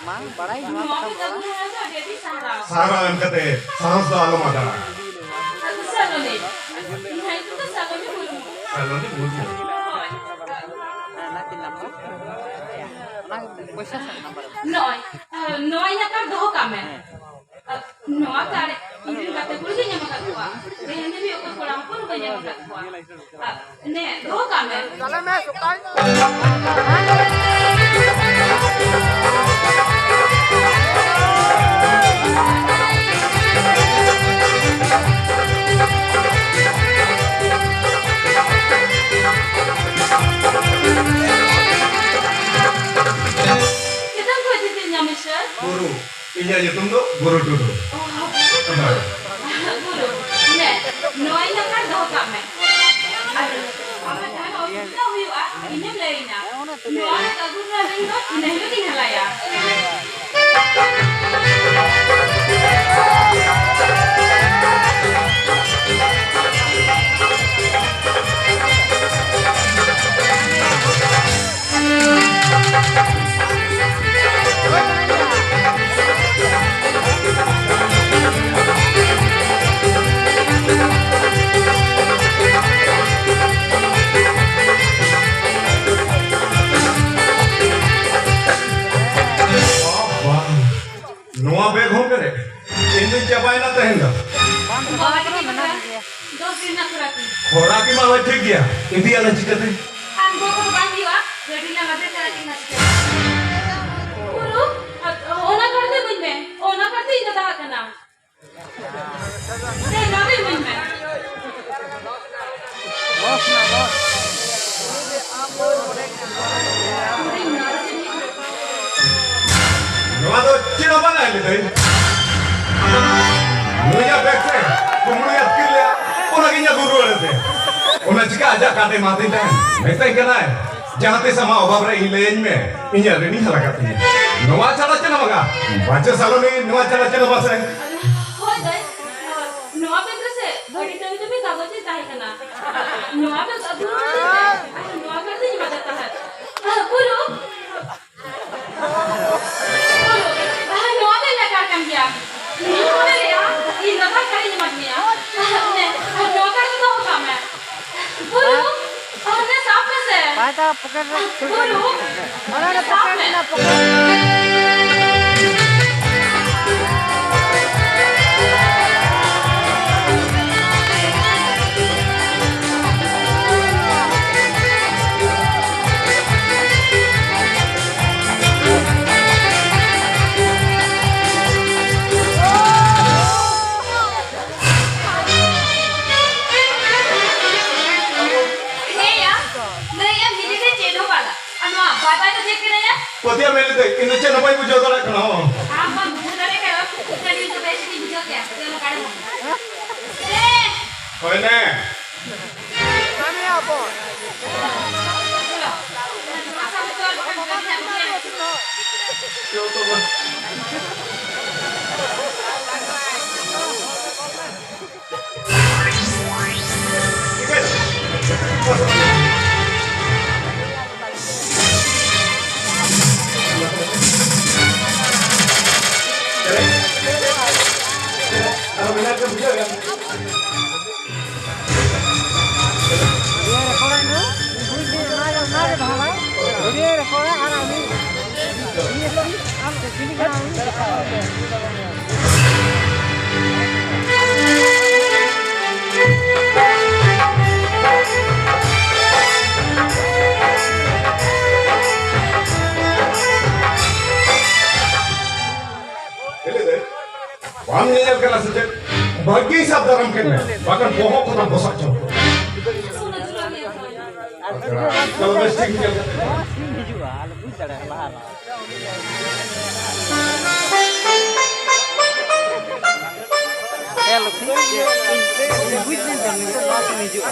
ᱢᱟ, ᱵᱟᱲᱟᱭ ᱱᱚᱣᱟ ᱱᱚᱣᱟ ᱠᱟᱛᱷᱟ ᱠᱚ ᱵᱟᱲᱟᱭ᱾ ᱟᱹᱰᱤ ᱟᱹᱰᱤ ᱥᱟᱨᱦᱟᱣ᱾ ᱥᱟᱨᱦᱟᱣ ᱮᱢ ᱠᱟᱛᱮ ᱥᱟᱦᱚᱥ ᱫᱚ ᱟᱞᱚᱢ ᱟᱫᱟ᱾ ᱟᱫᱚ ᱥᱟᱞᱚᱱᱤ, ᱤᱧ ᱦᱚᱸ ᱱᱤᱛᱚᱜ ᱫᱚ ᱥᱟᱞᱚᱱᱤ ᱢᱩᱨᱢᱩ᱾ ᱥᱟᱞᱚᱱᱤ ᱢᱩᱨᱢᱩ᱾ ᱦᱳᱭ᱾ ᱦᱮᱸ, ᱚᱱᱟ ᱪᱮᱫ ᱱᱟᱢᱵᱟᱨ? ᱚᱱᱟ ᱯᱚᱭᱥᱟ ᱥᱟᱵ ᱱᱟᱢᱵᱟᱨ᱾ ᱱᱚᱜᱼᱚᱭ, ᱱᱚᱣᱟ ᱤᱧᱟᱹᱜ ᱠᱟᱨᱰ ᱫᱚᱦᱚ ᱠᱟᱜ ᱢᱮ᱾ ᱦᱮᱸ᱾ ᱱᱚᱣᱟ ᱠᱟᱨᱰ ᱤᱧ ᱨᱮᱱ ᱜᱟᱛᱮ ᱠᱩᱲᱤ ᱜᱤᱧ ᱮᱢ ᱟᱠᱟᱫ ᱠᱚᱣᱟ᱾ ᱛᱮᱦᱮᱧ ᱫᱷᱟᱹᱵᱤᱡ ᱚᱠᱚᱭ ᱠᱚᱲᱟ ᱦᱚᱯᱚᱱ ᱦᱚᱸ ᱵᱟᱹᱧ ᱮᱢ ᱟᱠᱟᱫ ᱠᱚᱣᱟ᱾ ᱟᱨ ᱱᱮ, ᱫᱚᱦᱚ ᱠᱟᱜ ᱢᱮ᱾ ᱪᱟᱞᱟᱜ ᱢᱮ, ᱥᱚᱠᱟᱭ᱾ ᱪᱮᱛᱟᱱ ᱠᱷᱚᱱ ᱪᱮᱫ ᱧᱟᱢ, ᱥᱟᱨ? ᱵᱩᱨᱩ᱾ ᱤᱧᱟᱹᱜ ᱧᱩᱛᱩᱢ ᱫᱚ ᱜᱩᱨᱩ ᱴᱩᱰᱩ᱾ ᱚ, ᱜᱩᱨᱩ ᱴᱩᱰᱩ᱾ ᱦᱳᱭ᱾ ᱜᱩᱨᱩ, ᱱᱮ, ᱱᱚᱣᱟ ᱤᱧᱟᱹᱜ ᱠᱟᱨᱰ ᱫᱚᱦᱚ ᱠᱟᱜ ᱢᱮ᱾ ᱟᱨ ᱟᱢᱟᱜ ᱡᱟᱦᱟᱸ ᱚᱥᱩᱵᱤᱫᱷᱟ ᱦᱩᱭᱩᱜᱼᱟ, ᱤᱧᱮᱢ ᱞᱟᱹᱭᱟᱹᱧᱟ᱾ ᱱᱚᱣᱟ ᱨᱮ ᱟᱹᱜᱩ ᱨᱮᱱᱟᱜ ᱨᱤᱱ ᱫᱚ ᱤᱱᱟᱹ ᱦᱤᱞᱳᱜ ᱜᱤᱧ ᱦᱟᱞᱟᱭᱟ᱾ ᱵᱟᱵᱟ, ᱱᱚᱣᱟ ᱵᱮᱜᱽ ᱦᱚᱸ ᱯᱮᱨᱮᱡ? ᱤᱧ ᱫᱩᱧ ᱪᱟᱵᱟᱭᱮᱱᱟ ᱛᱮᱦᱮᱧ ᱫᱚ᱾ ᱵᱟᱵᱟ, ᱪᱮᱫ ᱞᱮᱠᱟ? ᱫᱚᱥ ᱫᱤᱱ ᱨᱮᱱᱟᱜ ᱠᱷᱚᱨᱟ ᱠᱤ᱾ ᱠᱷᱚᱨᱟ ᱠᱤ ᱢᱟ ᱦᱳᱭ ᱴᱷᱤᱠ ᱜᱮᱭᱟ, ᱤᱫᱤᱭᱟᱞᱟᱝ ᱪᱤᱠᱟᱹᱛᱮ? ᱟᱨ ᱜᱚᱜᱚ ᱫᱚ ᱵᱟᱝ ᱦᱩᱭᱩᱜᱼᱟ, ᱜᱟᱹᱰᱤ ᱨᱮᱱᱟᱜ ᱟᱫᱷᱟᱨ ᱠᱟᱨᱰ ᱤᱧ ᱢᱟ ᱪᱤᱠᱟᱹᱛᱮ? ᱯᱩᱨᱩ, ᱚᱱᱟ ᱠᱟᱨᱰ ᱫᱚ ᱤᱢᱟᱹᱧ ᱢᱮ, ᱚᱱᱟ ᱠᱟᱨᱰ ᱫᱚ ᱤᱧ ᱫᱟᱫᱟᱣᱟᱜ ᱠᱟᱱᱟ᱾ ᱫᱮ, ᱱᱚᱣᱟ ᱫᱚ ᱤᱢᱟᱹᱧ ᱢᱮ᱾ ᱞᱚᱥ ᱱᱟ, ᱞᱚᱥ᱾ ᱱᱚᱣᱟ ᱫᱚ ᱪᱮᱫ ᱦᱚᱸ ᱵᱟᱝ ᱟᱭ ᱞᱮᱫᱟᱹᱧ᱾ ᱱᱩᱭᱟᱜ ᱵᱮᱜᱽ ᱨᱮ ᱠᱩᱢᱵᱽᱲᱩᱭ ᱟᱹᱛᱠᱤᱨ ᱞᱮᱫᱟ, ᱚᱱᱟᱜᱮ ᱤᱧ ᱟᱹᱜᱩ ᱨᱩᱣᱟᱹᱲ ᱟᱫᱮ᱾ ᱚᱱᱟ ᱪᱤᱠᱟ ᱟᱡᱟᱜ ᱠᱟᱴ ᱮ ᱮᱢᱟᱫᱤᱧ ᱛᱟᱦᱮᱸᱫ? ᱢᱮᱛᱟᱹᱧ ᱠᱟᱱᱟᱭ, ᱡᱟᱦᱟᱸ ᱛᱤᱥ ᱟᱢᱟᱜ ᱚᱵᱷᱟᱵ ᱨᱮ ᱤᱧ ᱞᱟᱹᱭᱟᱹᱧ ᱢᱮ, ᱤᱧᱟᱜ ᱨᱤᱱᱤᱧ ᱦᱟᱞᱟ ᱠᱟᱜ ᱛᱤᱧᱟ᱾ ᱱᱚᱣᱟ ᱪᱷᱟᱲᱟ ᱪᱮᱫ ᱦᱚᱸ ᱵᱟᱝᱟ᱾ ᱵᱟᱪᱮ ᱥᱟᱞᱚᱱᱤ, ᱱᱚᱣᱟ ᱪᱷᱟᱲᱟ ᱪᱮᱫ ᱦᱚᱸ ᱵᱟᱝ ᱥᱮ᱾ ᱦᱳᱭ ᱫᱟᱹᱭ, ᱱᱚᱣᱟ ᱵᱮᱜᱽ ᱨᱮᱥᱮ ᱟᱹᱰᱤ ᱫᱟᱹᱢᱤ ᱫᱟᱹᱢᱤ ᱠᱟᱜᱚᱡᱽ ᱛᱟᱦᱮᱸ ᱠᱟᱱᱟ᱾ ᱱᱚᱣᱟ ᱵᱮᱜᱽ ᱟᱹᱜᱩ ᱨᱩᱣᱟᱹᱲ ᱢᱮ᱾ ᱟᱨ ᱱᱚᱣᱟ ᱵᱮᱜᱽ ᱫᱚᱧ ᱮᱢᱟᱫᱮ ᱛᱟᱦᱮᱸᱫ᱾ ᱯᱩᱨᱩ, ᱟᱪᱪᱷᱟ, ᱯᱚᱠᱮᱴ ᱨᱮ ᱚᱱᱟ ᱨᱮ ᱯᱚᱠᱮᱴ ᱢᱮᱱᱟᱜᱼᱟ, ᱯᱚᱠᱮᱴ᱾ ᱦᱮᱸᱭᱟ, ᱞᱟᱹᱭᱮᱜᱼᱟᱢ ᱦᱤᱡᱩᱜ ᱛᱮ ᱪᱮᱫ ᱦᱚᱸ ᱵᱟᱝᱟ᱾ ᱟᱨ ᱱᱚᱣᱟ ᱵᱟᱭ ᱵᱟᱭ ᱫᱚ ᱪᱮᱫ ᱠᱟᱱᱟᱭᱟ? ᱯᱟᱹᱛᱭᱟᱹᱣ ᱢᱮ ᱞᱟᱹᱭ ᱫᱟᱹᱧ, ᱤᱧ ᱫᱚ ᱪᱮᱫ ᱦᱚᱸ ᱵᱟᱹᱧ ᱵᱩᱡᱷᱟᱹᱣ ᱫᱟᱲᱮᱭᱟᱜ ᱠᱟᱱᱟ, ᱦᱚᱸ᱾ ᱟᱢ ᱵᱟᱢ ᱵᱩᱡᱷᱟᱹᱣ ᱫᱟᱲᱮᱭᱟᱜ ᱠᱟᱱᱟ, ᱤᱧ ᱫᱚ ᱵᱮᱥ ᱜᱤᱧ ᱵᱩᱡᱷᱟᱹᱣ ᱠᱮᱜᱼᱟ᱾ ᱪᱚᱞᱚ, ᱠᱟᱲᱮ ᱢᱚ᱾ ᱦᱳᱭ ᱱᱮ᱾ ᱪᱚᱞᱚ᱾ ᱪᱚᱞᱚ ᱛᱚᱵᱮ᱾ ᱵᱟᱢ ᱧᱮᱧᱮᱞ ᱠᱟᱱᱟ ᱥᱮ ᱪᱮᱫ? ᱵᱷᱟᱹᱜᱤ ᱥᱟᱵ ᱫᱟᱨᱟᱢ ᱠᱮᱫ ᱢᱮ, ᱵᱟᱠᱷᱟᱱ ᱵᱚᱦᱚᱜ ᱠᱚᱫᱚ ᱵᱚᱥᱟᱜ ᱪᱚ᱾ ᱪᱚᱞᱚ, ᱵᱮᱥ ᱴᱷᱤᱠ ᱧᱮᱞ ᱠᱟᱛᱮ᱾ ᱦᱤᱡᱩᱜᱼᱟ, ᱟᱞᱮ ᱵᱩᱡᱽ ᱫᱟᱲᱮᱭᱟᱜᱼᱟ ᱞᱟᱦᱟ ᱨᱮ᱾ ᱦᱮᱸ, ᱞᱚᱠᱠᱷᱤ, ᱤᱧ, ᱤᱧ ᱵᱩᱡᱽ ᱫᱟᱹᱧ ᱛᱚ, ᱱᱤᱛᱚᱜ ᱱᱚᱣᱟ ᱠᱤᱱ ᱦᱤᱡᱩᱜᱼᱟ᱾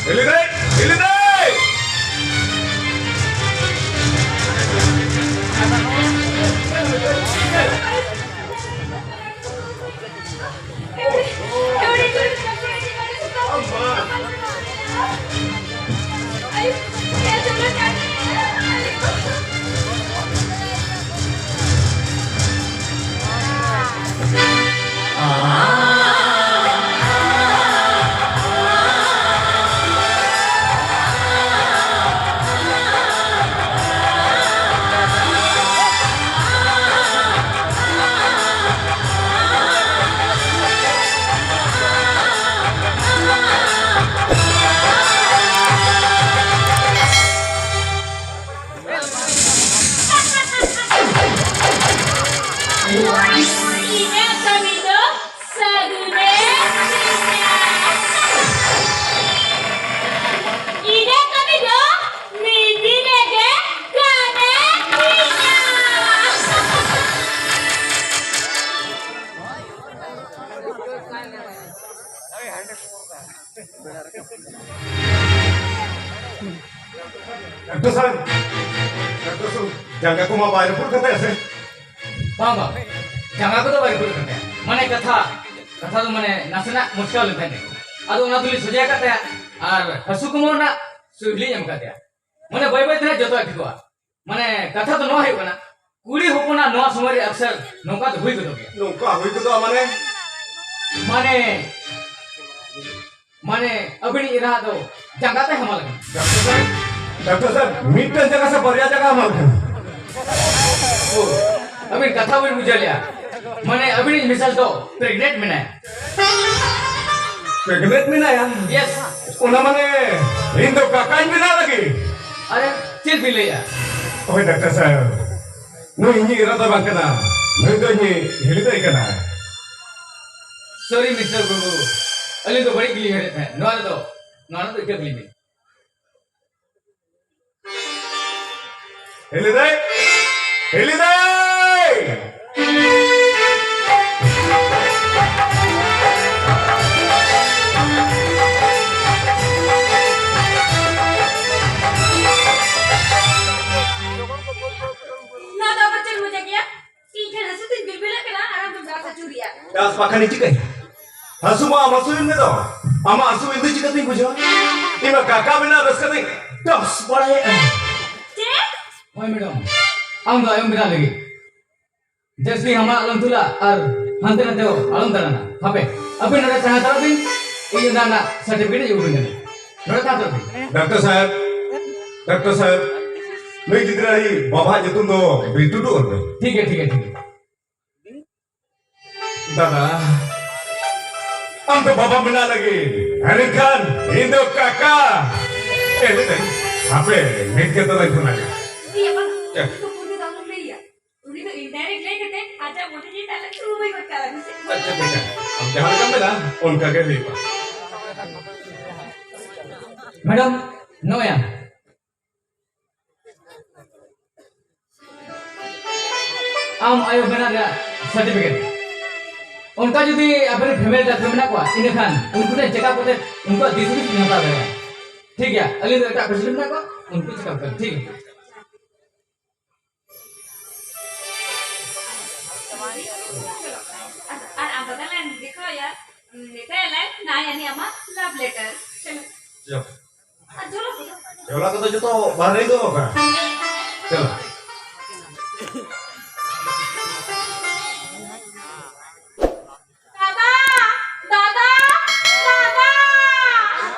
ᱦᱤᱞᱤ ᱫᱟᱹᱭ! ᱦᱤᱞᱤ ᱫᱟᱹᱭ! ᱤᱧᱟᱹᱜ ᱠᱟᱹᱢᱤ ᱫᱚ ᱥᱟᱹᱜᱩᱱᱮ ᱤᱧᱟᱹᱜ ᱠᱟᱹᱢᱤ ᱫᱚ ᱢᱤᱫ ᱫᱤᱱ ᱨᱮᱜᱮ ᱠᱟᱹᱢᱤ ᱤᱧᱟᱹ᱾ ᱰᱟᱠᱛᱟᱨ ᱥᱟᱦᱮᱵ, ᱰᱟᱠᱛᱟᱨ ᱥᱟᱦᱮᱵ, ᱡᱟᱸᱜᱟ ᱠᱚᱢᱟ ᱵᱟᱭ ᱨᱟᱹᱯᱩᱫ ᱠᱟᱛᱟᱭᱟ ᱥᱮ? ᱵᱟᱝ, ᱵᱟᱝ, ᱡᱟᱸᱜᱟ ᱠᱚᱫᱚ ᱵᱟᱭ ᱨᱟᱹᱯᱩᱫ ᱠᱟᱛᱟᱭᱟ᱾ ᱢᱟᱱᱮ ᱠᱟᱛᱷᱟ, ᱠᱟᱛᱷᱟ ᱫᱚ ᱢᱟᱱᱮ ᱱᱟᱥᱮᱱᱟᱜ ᱢᱩᱥᱠᱤᱞ ᱞᱮᱱ ᱛᱟᱦᱮᱸᱫ᱾ ᱟᱫᱚ ᱚᱱᱟ ᱫᱚᱞᱤᱧ ᱥᱚᱡᱷᱮ ᱟᱠᱟᱫ ᱛᱟᱭᱟ ᱟᱨ ᱦᱟᱹᱥᱩ ᱠᱚᱢᱟᱣ ᱨᱮᱱᱟᱜ ᱥᱩᱭ ᱞᱤᱧ ᱮᱢ ᱟᱠᱟᱫ ᱛᱟᱭᱟ᱾ ᱢᱟᱱᱮ ᱵᱟᱹᱭ ᱵᱟᱹᱭ ᱛᱮ ᱱᱟᱜ ᱡᱚᱛᱚᱣᱟᱜ ᱴᱷᱤᱠᱚᱜᱼᱟ᱾ ᱢᱟᱱᱮ ᱠᱟᱛᱷᱟ ᱫᱚ ᱱᱚᱣᱟ ᱦᱩᱭᱩᱜ ᱠᱟᱱᱟ, ᱠᱩᱲᱤ ᱦᱚᱯᱚᱱᱟᱜ ᱱᱚᱣᱟ ᱥᱚᱢᱚᱭ ᱨᱮ ᱟᱠᱥᱟᱨ ᱱᱚᱝᱠᱟ ᱫᱚ ᱦᱩᱭ ᱜᱚᱫᱚᱜ ᱜᱮᱭᱟ᱾ ᱱᱚᱝᱠᱟ ᱦᱩᱭ ᱜᱚᱫᱚᱜᱼᱟ ᱢᱟᱱᱮ? ᱢᱟᱱᱮ, ᱢᱟᱱᱮ ᱟᱹᱵᱤᱱᱤᱡ ᱮᱨᱟ ᱫᱚ ᱡᱟᱸᱜᱟ ᱛᱮ ᱦᱟᱢᱟᱞ ᱠᱟᱱᱟ᱾ ᱰᱟᱠᱛᱟᱨ ᱥᱟᱦᱮᱵ, ᱰᱟᱠᱛᱟᱨ ᱥᱟᱦᱮᱵ, ᱢᱤᱫᱴᱟᱝ ᱡᱟᱸᱜᱟ ᱥᱮ ᱵᱟᱨᱭᱟ ᱡᱟᱸᱜᱟ ᱦᱟᱢᱟᱞ ᱠᱟᱱᱟ? ᱳ, ᱟᱹᱵᱤᱱ ᱠᱟᱛᱷᱟ ᱵᱤᱱ ᱵᱩᱡᱷᱟᱹᱣ ᱞᱮᱭᱟ᱾ ᱢᱟᱱᱮ ᱟᱹᱵᱤᱱᱤᱡ ᱢᱤᱥᱮᱥ ᱫᱚ ᱯᱨᱮᱜᱱᱮᱱᱴ ᱢᱮᱱᱟᱭᱟ᱾ ᱯᱨᱮᱜᱱᱮᱱᱴ ᱢᱮᱱᱟᱭᱟ? ᱭᱮᱥ᱾ ᱚᱱᱟ ᱢᱟᱱᱮ ᱤᱧ ᱫᱚ ᱠᱟᱠᱟᱧ ᱵᱮᱱᱟᱣ ᱞᱟᱹᱜᱤᱫ? ᱟᱨᱮ, ᱪᱮᱫ ᱵᱤᱱ ᱞᱟᱹᱭᱟ? ᱦᱳᱭ ᱰᱟᱠᱛᱟᱨ ᱥᱟᱦᱮᱵ, ᱱᱩᱭ ᱤᱧᱤᱡ ᱮᱨᱟ ᱫᱚ ᱵᱟᱝ ᱠᱟᱱᱟ, ᱱᱩᱭ ᱫᱚ ᱤᱧᱤᱡ ᱦᱤᱞᱤ ᱫᱟᱹᱭ ᱠᱟᱱᱟᱭ᱾ ᱥᱚᱨᱤ ᱢᱤᱥᱴᱟᱨ ᱵᱟᱹᱵᱩ, ᱟᱹᱞᱤᱧ ᱫᱚ ᱵᱟᱹᱲᱤᱡ ᱜᱮᱞᱤᱧ ᱩᱭᱦᱟᱹᱨᱮᱫ ᱛᱟᱦᱮᱸᱫ᱾ ᱱᱚᱣᱟ ᱨᱮᱫᱚ, ᱱᱚᱣᱟ ᱨᱮᱫᱚ ᱤᱠᱟᱹ ᱠᱟᱹᱞᱤᱧ ᱵᱤᱱ᱾ ᱦᱤᱞᱤ ᱫᱟᱹᱭ! ᱦᱤᱞᱤ ᱫᱟᱹᱭ! ᱱᱚᱣᱟ ᱫᱚ ᱟᱵᱟᱨ ᱪᱮᱫ ᱢᱚᱡᱟ ᱜᱮᱭᱟ? ᱤᱧ ᱴᱷᱮᱱ ᱦᱟᱹᱥᱩ ᱛᱤᱧ ᱵᱤᱞᱵᱤᱞᱟᱜ ᱠᱟᱱᱟ ᱟᱨ ᱟᱢ ᱫᱚᱢ ᱫᱟᱥ ᱟᱹᱪᱩᱨᱮᱜᱼᱟ᱾ ᱫᱟᱥ ᱵᱟᱠᱷᱟᱱ ᱤᱧ ᱪᱤᱠᱟᱹᱭᱟ? ᱦᱟᱹᱥᱩ ᱢᱟ ᱟᱢ ᱦᱟᱹᱥᱩᱭᱮᱱ ᱢᱮ ᱫᱚ᱾ ᱟᱢᱟᱜ ᱦᱟᱹᱥᱩ ᱤᱧ ᱫᱚ ᱪᱤᱠᱟᱹᱛᱤᱧ ᱵᱩᱡᱷᱟᱹᱣᱟ? ᱤᱧ ᱢᱟ ᱠᱟᱠᱟ ᱵᱮᱱᱟᱣ ᱨᱟᱹᱥᱠᱟᱹ ᱛᱮᱧ ᱰᱚᱥ ᱵᱟᱲᱟᱭᱮᱫᱼᱟ᱾ ᱪᱮᱫ? ᱦᱳᱭ ᱢᱮᱰᱟᱢ, ᱟᱢ ᱫᱚ ᱟᱭᱚᱢ ᱵᱮᱱᱟᱣ ᱞᱟᱹᱜᱤᱫ ᱡᱟᱹᱥᱛᱤ ᱦᱟᱢᱟᱞ ᱟᱞᱚᱢ ᱛᱩᱞᱟ ᱟᱨ ᱦᱟᱱᱛᱮ ᱱᱟᱛᱮ ᱦᱚᱸ ᱟᱞᱚᱢ ᱫᱟᱬᱟᱱᱟ᱾ ᱦᱟᱯᱮ, ᱟᱹᱵᱤᱱ ᱱᱚᱰᱮ ᱛᱟᱦᱮᱸ ᱦᱟᱛᱟᱲᱚᱜ ᱵᱤᱱ, ᱤᱧ ᱚᱱᱟ ᱨᱮᱱᱟᱜ ᱥᱟᱨᱴᱤᱯᱷᱤᱠᱮᱴ ᱤᱧ ᱟᱹᱜᱩ ᱟᱹᱵᱤᱱ ᱠᱟᱱᱟ᱾ ᱱᱚᱰᱮ ᱛᱟᱦᱮᱸ ᱦᱟᱛᱟᱲᱚᱜ ᱵᱤᱱ᱾ ᱰᱟᱠᱛᱟᱨ ᱥᱟᱦᱮᱵ, ᱰᱟᱠᱛᱟᱨ ᱥᱟᱦᱮᱵ, ᱱᱩᱭ ᱜᱤᱫᱽᱨᱟᱹ ᱟᱡ ᱵᱟᱵᱟᱣᱟᱜ ᱧᱩᱛᱩᱢ ᱫᱚ ᱵᱤᱱ ᱴᱩᱰᱩ ᱚᱞ ᱵᱤᱱ᱾ ᱴᱷᱤᱠ ᱜᱮᱭᱟ, ᱴᱷᱤᱠ ᱜᱮᱭᱟ, ᱴᱷᱤᱠ ᱜᱮᱭᱟ᱾ ᱫᱟᱫᱟ, ᱟᱢ ᱫᱚ ᱵᱟᱵᱟ ᱢᱮᱱᱟᱜ ᱞᱟᱹᱜᱤᱫ, ᱮᱱᱠᱷᱟᱱ ᱤᱧ ᱫᱚ ᱠᱟᱠᱟ᱾ ᱮ, ᱞᱟᱹᱭ ᱫᱟᱹᱧ, ᱦᱟᱯᱮ, ᱢᱤᱫ ᱠᱟᱛᱷᱟ ᱞᱟᱝ ᱯᱷᱳᱱ ᱟᱭᱟ᱾ ᱤᱭᱟᱹ, ᱵᱟᱝ, ᱪᱮᱫ? ᱤᱧ ᱫᱚ ᱯᱩᱨᱵᱤ ᱫᱚ ᱟᱞᱚᱢ ᱞᱟᱹᱭᱟ᱾ ᱩᱱᱤ ᱫᱚ indirect ᱞᱟᱹᱭ ᱠᱟᱛᱮ ᱟᱡᱟᱜ ᱢᱚᱱᱮ ᱡᱤᱣᱤ ᱛᱟᱞᱟ ᱛᱮ ᱩᱨᱩᱢ ᱜᱚᱫ ᱠᱟᱜ ᱞᱟᱹᱜᱤᱫ ᱥᱮ᱾ ᱟᱪᱪᱷᱟ, ᱴᱷᱤᱠ ᱜᱮᱭᱟ᱾ ᱟᱢ ᱡᱟᱦᱟᱸ ᱞᱮᱠᱟᱢ ᱢᱮᱱᱟ, ᱚᱱᱠᱟ ᱜᱮ ᱦᱩᱭᱩᱜᱼᱟ᱾ ᱢᱮᱰᱟᱢ, ᱱᱚᱜᱼᱚᱭ ᱟᱢ᱾ ᱟᱢ ᱟᱭᱳ ᱵᱮᱱᱟᱜ ᱨᱮᱭᱟᱜ ᱥᱟᱨᱴᱤᱯᱷᱤᱠᱮᱴ᱾ ᱚᱱᱠᱟ ᱡᱩᱫᱤ ᱟᱯᱮ ᱨᱮᱱ ᱯᱷᱮᱢᱮᱞᱤ ᱰᱟᱠᱛᱟᱨ ᱢᱮᱱᱟᱜ ᱠᱚᱣᱟ, ᱤᱱᱟᱹᱠᱷᱟᱱ ᱩᱱᱠᱩ ᱴᱷᱮᱱ ᱪᱮᱠᱟᱯ ᱠᱟᱛᱮ ᱩᱱᱠᱩᱣᱟᱜ ᱫᱤᱥ ᱦᱩᱫᱤᱥ ᱯᱮ ᱦᱟᱛᱟᱣ ᱫᱟᱲᱮᱭᱟᱜᱼᱟ᱾ ᱴᱷᱤᱠ ᱜᱮᱭᱟ, ᱟᱹᱞᱤᱧ ᱫᱚ ᱮᱴᱟᱜ ᱯᱮᱥᱮᱱᱴ ᱢᱮᱱᱟᱜ ᱠᱚᱣᱟ, ᱩᱱᱠᱩ ᱪᱮᱠᱟᱯ ᱠᱟᱛᱮ, ᱴᱷᱤᱠ ᱜᱮᱭᱟ᱾ ᱟᱨ ᱟᱢ ᱫᱟᱫᱟ ᱞᱮ ᱫᱮᱠᱷᱟᱣᱟᱭᱟ, ᱢᱮᱛᱟᱭᱟᱞᱮ ᱱᱟᱭ ᱟᱹᱱᱤᱡ ᱟᱢᱟᱜ ᱞᱟᱵᱷ ᱞᱮᱴᱟᱨ᱾ ᱪᱚᱞᱚ᱾ ᱪᱚᱞᱚ᱾ ᱟᱨ ᱪᱚᱞᱚ ᱠᱚᱫᱚ᱾ ᱪᱚᱞᱚ ᱠᱚᱫᱚ ᱡᱚᱛᱚ ᱵᱟᱦᱨᱮ ᱫᱚ ᱵᱟᱝ᱾ ᱪᱚᱞᱚ᱾ ᱫᱟᱫᱟ, ᱫᱟᱫᱟ, ᱫᱟᱫᱟ᱾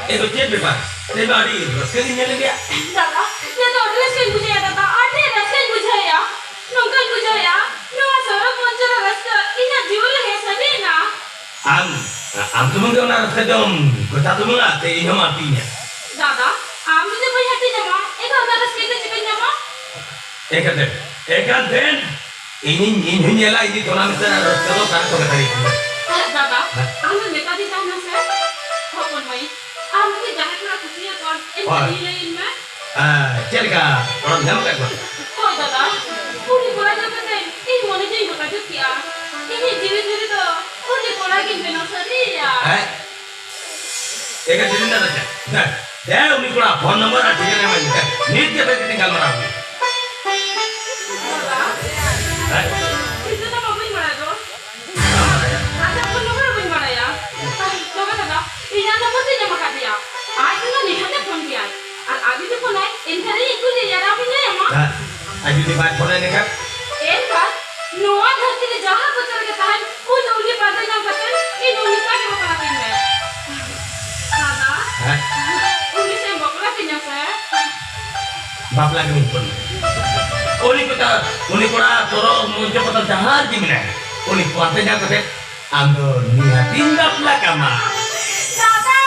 ᱮ ᱫᱚ ᱪᱮᱫ ᱵᱮᱯᱟᱨ? ᱛᱮᱦᱮᱧ ᱢᱟ ᱟᱹᱰᱤ ᱨᱟᱹᱥᱠᱟᱹ ᱜᱤᱧ ᱧᱮᱞ ᱮᱫ ᱢᱮᱭᱟ᱾ ᱫᱟᱫᱟ, ᱤᱧ ᱫᱚ ᱟᱹᱰᱤ ᱨᱟᱹᱥᱠᱟᱹᱧ ᱵᱩᱡᱷᱟᱹᱣᱮᱫᱼᱟ ᱫᱟᱫᱟ, ᱟᱹᱰᱤ ᱨᱟᱹᱥᱠᱟᱹᱧ ᱵᱩᱡᱷᱟᱹᱣᱮᱫᱼᱟ᱾ ᱱᱚᱝᱠᱟᱧ ᱵᱩᱡᱷᱟᱹᱣᱮᱫᱼᱟ, ᱱᱚᱣᱟ ᱥᱚᱨᱚᱜᱽ ᱢᱚᱧᱪᱚ ᱨᱮ ᱨᱟᱹᱥᱠᱟᱹ ᱤᱧᱟᱹᱜ ᱡᱤᱭᱚᱱ ᱞᱮᱠᱟ ᱥᱟᱰᱮᱭᱮᱱᱟ᱾ ᱟᱢ, ᱟᱢ ᱥᱩᱢᱩᱝ ᱜᱮ ᱚᱱᱟ ᱨᱟᱹᱥᱠᱟᱹ ᱫᱚᱢ ᱜᱚᱴᱟ ᱛᱩᱢᱟᱹᱞᱟ ᱥᱮ ᱤᱧ ᱦᱚᱸᱢ ᱦᱟᱹᱴᱤᱧᱟ? ᱫᱟᱫᱟ, ᱟᱢ ᱡᱩᱫᱤ ᱵᱟᱹᱧ ᱦᱟᱹᱴᱤᱧ ᱟᱢᱟ, ᱮᱱᱠᱷᱟᱱ ᱚᱱᱟ ᱨᱟᱹᱥᱠᱟᱹ ᱫᱚ ᱪᱤᱠᱟᱹᱧ ᱧᱟᱢᱟ? ᱮᱠᱟᱞᱛᱮ, ᱮᱠᱟᱞᱛᱮ, ᱤᱧᱤᱧ, ᱤᱧ ᱦᱚᱸᱧ ᱧᱮᱞᱟ, ᱤᱧ ᱫᱚ ᱚᱱᱟ ᱢᱮᱥᱟ ᱨᱟᱹᱥᱠᱟᱹ ᱫᱚ ᱚᱠᱟ ᱨᱮᱠᱚ ᱢᱮᱛᱟᱫᱤᱧ ᱠᱟᱱᱟ? ᱟᱨ ᱫᱟᱫᱟ, ᱦᱮᱸ? ᱟᱢ ᱫᱚ ᱢᱮᱛᱟ ᱫᱤᱧ ᱛᱟᱦᱮᱱᱟ ᱥᱮ? ᱦᱚᱯᱚᱱ ᱢᱟᱹᱭ, ᱟᱢ ᱡᱩᱫᱤ ᱡᱟᱦᱟᱸᱭ ᱠᱚᱲᱟ ᱠᱩᱥᱤᱭᱟᱠᱚᱣᱟ, ᱦᱳᱭ᱾ ᱤᱧ ᱞᱟᱹᱭᱟᱹᱧ ᱢᱮ᱾ ᱦᱮᱸ, ᱪᱮᱫ ᱞᱮᱠᱟ? ᱚᱲᱟᱜ ᱧᱟᱢ ᱠᱟᱜ ᱠᱚᱣᱟ? ᱦᱳᱭ ᱫᱟᱫᱟ, ᱩᱱᱤ ᱠᱚᱲᱟ ᱧᱮᱞ ᱠᱟᱛᱮ ᱤᱧ ᱢᱚᱱᱮ ᱡᱤᱣᱤᱧ ᱜᱚᱴᱟ ᱡᱩᱛ ᱠᱮᱜᱼᱟ᱾ ᱤᱧᱤᱡ ᱡᱤᱣᱤ ᱡᱩᱨᱤ ᱫᱚ ᱩᱱᱤ ᱠᱚᱲᱟ ᱜᱤᱧ ᱵᱮᱱᱟᱣ ᱥᱟᱹᱨᱤᱭᱟ᱾ ᱦᱮᱸ? ᱮᱠᱟ ᱡᱩᱫᱤ ᱱᱟ ᱨᱟᱡᱟ᱾ ᱫᱮ, ᱫᱮ, ᱩᱱᱤ ᱠᱚᱲᱟ ᱯᱷᱳᱱ ᱱᱚᱢᱵᱚᱨ ᱟᱨ ᱴᱷᱤᱠᱟᱹᱱᱟ ᱮᱢᱟᱹᱧ ᱢᱮ᱾ ᱱᱤᱛ ᱜᱮ ᱫᱮ ᱠᱟᱹᱴᱤᱡ ᱜᱟᱞᱢᱟᱨᱟᱣ ᱦᱩᱭᱩᱜᱼᱟ᱾ ᱫᱟᱫᱟ, ᱦᱮᱸ? ᱤᱧ ᱫᱚ ᱵᱟᱹᱧ ᱵᱟᱲᱟᱭ ᱫᱚ᱾ ᱟᱪᱪᱷᱟ, ᱯᱷᱳᱱ ᱱᱚᱢᱵᱚᱨ ᱵᱟᱹᱧ ᱵᱟᱲᱟᱭᱟ᱾ ᱛᱚᱵᱮ ᱫᱟᱫᱟ, ᱤᱧᱟᱜ ᱱᱚᱢᱵᱚᱨ ᱫᱚᱧ ᱮᱢ ᱟᱠᱟᱫ ᱫᱮᱭᱟ᱾ ᱟᱡ ᱛᱮᱫᱚ ᱱᱤᱦᱟᱹᱛ ᱮ ᱯᱷᱳᱱ ᱜᱮᱭᱟ᱾ ᱟᱨ ᱟᱡ ᱡᱩᱫᱤ ᱯᱷᱳᱱᱟᱭ, ᱮᱱᱠᱷᱟᱱ ᱤᱧ ᱠᱩᱞᱤᱭᱮᱭᱟ, ᱟᱨ ᱟᱢᱤᱧ ᱞᱟᱹᱭ ᱟᱢᱟ᱾ ᱦᱮᱸ, ᱟᱡ ᱡᱩᱫᱤ ᱵᱟᱭ ᱯᱷᱳᱱᱟᱭ ᱮᱱᱠᱷᱟᱱ? ᱮᱱᱠᱷᱟᱱ ᱱᱚᱣᱟ ᱫᱷᱟᱹᱨᱛᱤ ᱨᱮ ᱡᱟᱦᱟᱸ ᱠᱚᱪᱟ ᱨᱮᱜᱮ ᱛᱟᱦᱮᱱ, ᱩᱱᱤ ᱫᱚ ᱩᱱᱤ ᱯᱟᱸᱡᱟ ᱧᱟᱢ ᱠᱟᱛᱮ ᱤᱧ ᱫᱚ ᱩᱱᱤ ᱥᱟᱶ ᱜᱮ ᱵᱟᱯᱞᱟ ᱠᱟᱹᱧ ᱢᱮ᱾ ᱫᱟᱫᱟ, ᱦᱮᱸ? ᱩᱱᱤ ᱥᱮ ᱵᱟᱯᱞᱟ ᱠᱟᱹᱧᱟ ᱥᱮ? ᱵᱟᱯᱞᱟ ᱜᱮ ᱦᱩᱭᱩᱜ ᱠᱟᱱᱟ᱾ ᱩᱱᱤ ᱠᱚᱛᱟ, ᱩᱱᱤ ᱠᱚᱲᱟ ᱛᱚᱨᱚ ᱢᱚᱧᱪᱚ ᱠᱚᱛᱟ ᱡᱟᱦᱟᱸ ᱨᱮᱜᱮ ᱢᱮᱱᱟᱭ, ᱩᱱᱤ ᱯᱟᱱᱛᱮ ᱧᱟᱢ ᱠᱟᱛᱮ ᱟᱢ ᱫᱚ ᱱᱤᱦᱟᱹᱛᱤᱧ ᱵᱟᱯᱞᱟ ᱠᱟᱢᱟ᱾ ᱫᱟᱫᱟ!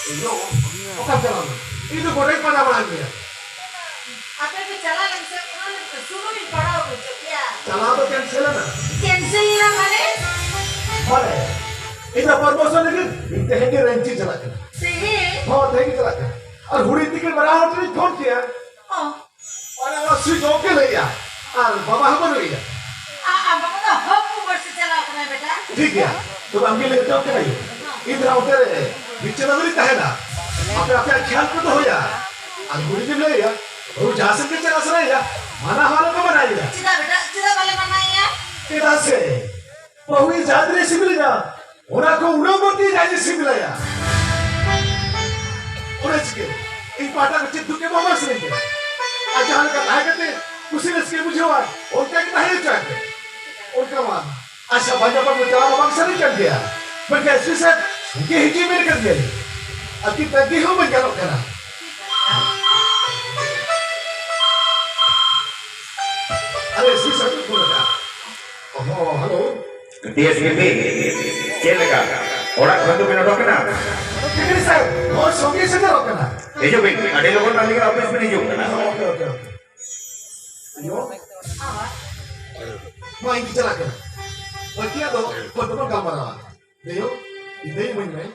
ᱤᱧ ᱫᱚ ᱚᱠᱟᱢ ᱪᱟᱞᱟᱣ ᱞᱮᱱᱟ? ᱤᱧ ᱫᱚ ᱜᱚᱰᱟᱧ ᱯᱟᱸᱡᱟ ᱵᱟᱲᱟᱭᱮᱫ ᱢᱮᱭᱟ᱾ ᱟᱯᱮ ᱯᱮ ᱪᱟᱞᱟᱣ ᱞᱮᱱ ᱥᱮ ᱚᱱᱟ ᱞᱟᱹᱜᱤᱫ ᱛᱮ ᱥᱩᱱᱩᱢᱤᱧ ᱯᱟᱲᱟᱣ ᱦᱚᱪᱚ ᱠᱮᱭᱟ᱾ ᱪᱟᱞᱟᱣ ᱫᱚ cancel ᱮᱱᱟ᱾ Cancel ᱮᱱᱟ ᱢᱟᱱᱮ? ᱢᱟᱱᱮ, ᱤᱧ ᱫᱚ promotion ᱞᱟᱹᱜᱤᱫ ᱤᱧ ᱛᱮᱦᱮᱧ ᱜᱮ ᱨᱟᱺᱪᱤ ᱪᱟᱞᱟᱜ ᱠᱟᱱᱟ᱾ ᱛᱮᱦᱮᱧ? ᱦᱚᱸ, ᱛᱮᱦᱮᱧ ᱜᱮ ᱪᱟᱞᱟᱜ ᱠᱟᱱᱟ᱾ ᱟᱨ ᱦᱩᱲᱤ ᱛᱤᱠᱤᱱ ᱵᱟᱲᱟ ᱦᱚᱲ ᱴᱷᱮᱱᱤᱧ ᱯᱷᱳᱱ ᱠᱮᱭᱟ᱾ ᱚ᱾ ᱚᱱᱟ ᱚᱱᱟ switch off ᱜᱮ ᱞᱟᱹᱭᱮᱜᱼᱟ᱾ ᱟᱨ ᱵᱟᱵᱟ ᱦᱚᱸ ᱵᱟᱹᱱᱩᱜ ᱮᱭᱟ᱾ ᱟ, ᱟ, ᱵᱟᱵᱟ ᱫᱚ ᱦᱚᱯ ᱠᱚ ᱵᱟᱹᱲᱥᱤ ᱪᱟᱞᱟᱣ ᱠᱟᱱᱟᱭ ᱵᱮᱴᱟ᱾ ᱴᱷᱤᱠ ᱜᱮᱭᱟ, ᱛᱚᱵᱮ ᱟᱢᱜᱮ ᱞᱟᱹᱭ ᱦᱚᱴᱚ ᱠᱟᱱᱟᱭ᱾ ᱤᱧ ᱫᱚ ᱚᱱᱛᱮ ᱨᱮ ᱢᱤᱫ ᱪᱟᱸᱫᱚ ᱵᱷᱳᱨᱤᱧ ᱛᱟᱦᱮᱱᱟ᱾ ᱟᱯᱮ ᱟᱯᱮᱭᱟᱜ ᱠᱷᱮᱭᱟᱞ ᱯᱮ ᱫᱚᱦᱚᱭᱟ᱾ ᱟᱨ ᱠᱩᱲᱤ ᱜᱤᱫᱽᱨᱟᱹ ᱞᱟᱹᱭᱟ, ᱵᱟᱹᱦᱩ ᱡᱟᱦᱟᱸ ᱥᱮᱫ ᱜᱮ ᱪᱟᱞᱟᱜ ᱥᱟᱱᱟᱭᱮᱭᱟ, ᱢᱟᱱᱟ ᱦᱚᱸ ᱟᱞᱚᱯᱮ ᱢᱟᱱᱟᱭᱮᱭᱟ᱾ ᱪᱮᱫᱟᱜ ᱵᱮᱴᱟ, ᱪᱮᱫᱟᱜ ᱵᱟᱞᱮ ᱢᱟᱱᱟᱭᱮᱭᱟ? ᱪᱮᱫᱟᱜ ᱥᱮ ᱵᱟᱹᱦᱩ ᱡᱟᱦᱟᱸ ᱛᱤᱱᱟᱹᱜ ᱥᱤᱵᱤᱞᱤᱧᱟ, ᱚᱱᱟ ᱠᱚ ᱩᱱᱟᱹᱜ ᱵᱟᱹᱲᱛᱤ ᱡᱟᱦᱟᱸᱭ ᱥᱤᱵᱤᱞᱟᱭᱟ᱾ ᱚᱱᱟ ᱪᱤᱠᱟᱹ ᱤᱧ ᱯᱟᱦᱴᱟ ᱠᱷᱚᱱ ᱪᱮᱫ ᱫᱩᱠ ᱮᱢ ᱮᱢᱟ ᱥᱟᱱᱟᱧ ᱠᱟᱱᱟ? ᱟᱨ ᱡᱟᱦᱟᱸ ᱞᱮᱠᱟ ᱛᱟᱦᱮᱸ ᱠᱟᱛᱮ ᱠᱩᱥᱤ ᱨᱟᱹᱥᱠᱟᱹᱭ ᱵᱩᱡᱷᱟᱹᱣᱟ, ᱚᱱᱠᱟ ᱜᱮ ᱛᱟᱦᱮᱸ ᱦᱚᱪᱚ ᱟᱭ ᱯᱮ᱾ ᱚᱱᱠᱟ ᱢᱟ ᱟᱪᱪᱷᱟ, ᱵᱟᱡᱟᱨ ᱠᱷᱚᱱ ᱪᱟᱞᱟᱣ ᱢᱟ ᱵᱟᱝ ᱥᱟᱱᱟᱧ ᱠᱟᱱ ᱜᱮᱭᱟ, ᱢᱮᱱᱠᱷᱟᱱ ᱮᱥ ᱯᱤ ᱥᱟᱦᱮᱵᱽ ᱩᱱᱠᱤᱱ ᱦᱤᱡᱩᱜ ᱢᱮᱱ ᱠᱟᱫ ᱜᱮᱭᱟ, ᱟᱹᱠᱤᱱ ᱛᱟᱹᱜᱤ ᱦᱚᱸ ᱵᱟᱹᱧ ᱜᱟᱱᱚᱜ ᱠᱟᱱᱟ᱾ ᱮᱥ ᱯᱤ ᱥᱟᱨ ᱠᱚ ᱯᱷᱳᱱ ᱟᱠᱟᱫᱼᱟ᱾ ᱦᱚᱸ, hello. D S P P, ᱪᱮᱫ ᱞᱮᱠᱟ? ᱚᱲᱟᱜ ᱠᱷᱚᱱ ᱫᱚᱵᱤᱱ ᱚᱰᱚᱠ ᱮᱱᱟ? ᱴᱷᱤᱠ ᱥᱟᱨ, ᱱᱚᱜᱼᱚᱭ ᱥᱚᱸᱜᱮ ᱥᱮᱴᱮᱨᱚᱜ ᱠᱟᱱᱟ᱾ ᱦᱤᱡᱩᱜ ᱵᱤᱱ, ᱟᱹᱰᱤ ᱞᱚᱜᱚᱱ ᱟᱹᱞᱤᱧᱟᱜ ᱚᱯᱷᱤᱥ ᱵᱤᱱ ᱦᱤᱡᱩᱜ ᱠᱟᱱᱟ᱾ Okay, okay, okay. ᱤᱭᱳ᱾ ᱢᱟ, ᱤᱧ ᱪᱟᱞᱟᱜ ᱠᱟᱱᱟ᱾ ᱵᱟᱹᱠᱤᱭᱟᱜ ᱫᱚ ᱯᱷᱳᱱ ᱛᱮᱵᱚᱱ ᱜᱟᱞᱢᱟᱨᱟᱣᱟ᱾ ᱫᱮᱭᱳ, ᱤᱧ ᱫᱚᱧ ᱤᱢᱟᱹᱧ ᱢᱮ᱾